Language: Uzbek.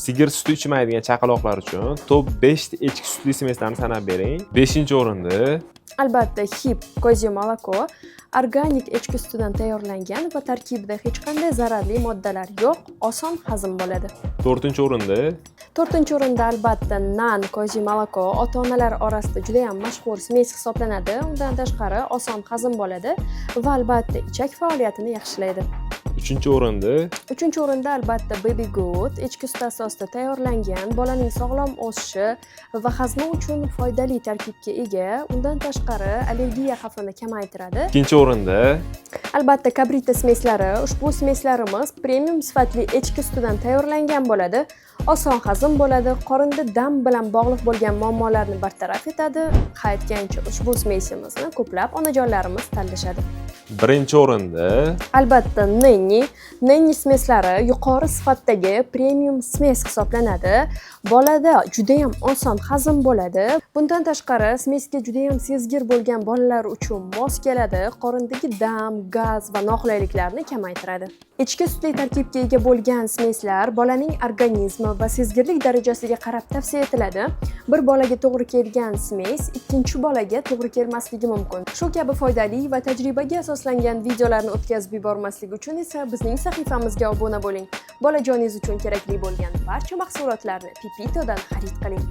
Sigir suti ichmaydigan chaqaloqlar uchun top 5 echki sutli смесь larni sanab bering. 5-o'rinda Albatta, Hipp козье молоко organik echki sutidan tayyorlangan va tarkibida hech qanday zararli moddalar yo'q, oson hazm bo'ladi. 4-o'rinda To'rtinchi o'rinda, albatta, Nan козье молоко ota onalar orasida juda ham mashhur смесь hisoblanadi. Undan tashqari, oson hazm bo'ladi va, albatta, ichak faoliyatini yaxshilaydi. 3-o'rinda Uchinchi o'rinda, albatta, Baby Good echki suti asosida tayyorlangan, bolaning sog'lom o'sishi va hazmi uchun foydali tarkibga ega. Undan tashqari, allergiya xavfini kamaytiradi. 2-o'rinda Albatta, Kabrita смесь lari. Ushbu смесь larimiz premium sifatli echki sutidan tayyorlangan bo'ladi. Oson hazm bo'ladi, qorinda dam bilan bog'liq bo'lgan muammolarni bartaraf etadi. Ha, aytgancha, ushbu смесь imizni ko'plab onajonlarimiz tanlashadi. 1-o'rinda Albatta, Nenni. Nenni смесь lari yuqori sifatdagi premium смесь hisoblanadi. Bolada judayam oson hazm bo'ladi. Bundan tashqari, смесь ga judayam sezgir bo'lgan bolalar uchun mos keladi. Qorindagi dam, gaz va noqulayliklarni kamaytiradi. Echki sutli tarkibga ega bo'lgan смесь lar bolaning organizmi va sezgirlik darajasiga qarab tavsiya etiladi. Bir bolaga to'g'ri kelgan смесь ikkinchi bolaga to'g'ri kelmasligi mumkin. Shu kabi foydali va tajribaga asoslangan videolarni o'tkazib yubormaslik uchun esa bizning sahifamizga obuna bo'ling. Bolajoningiz uchun kerakli bo'lgan barcha mahsulotlarni Pipitodan xarid qiling.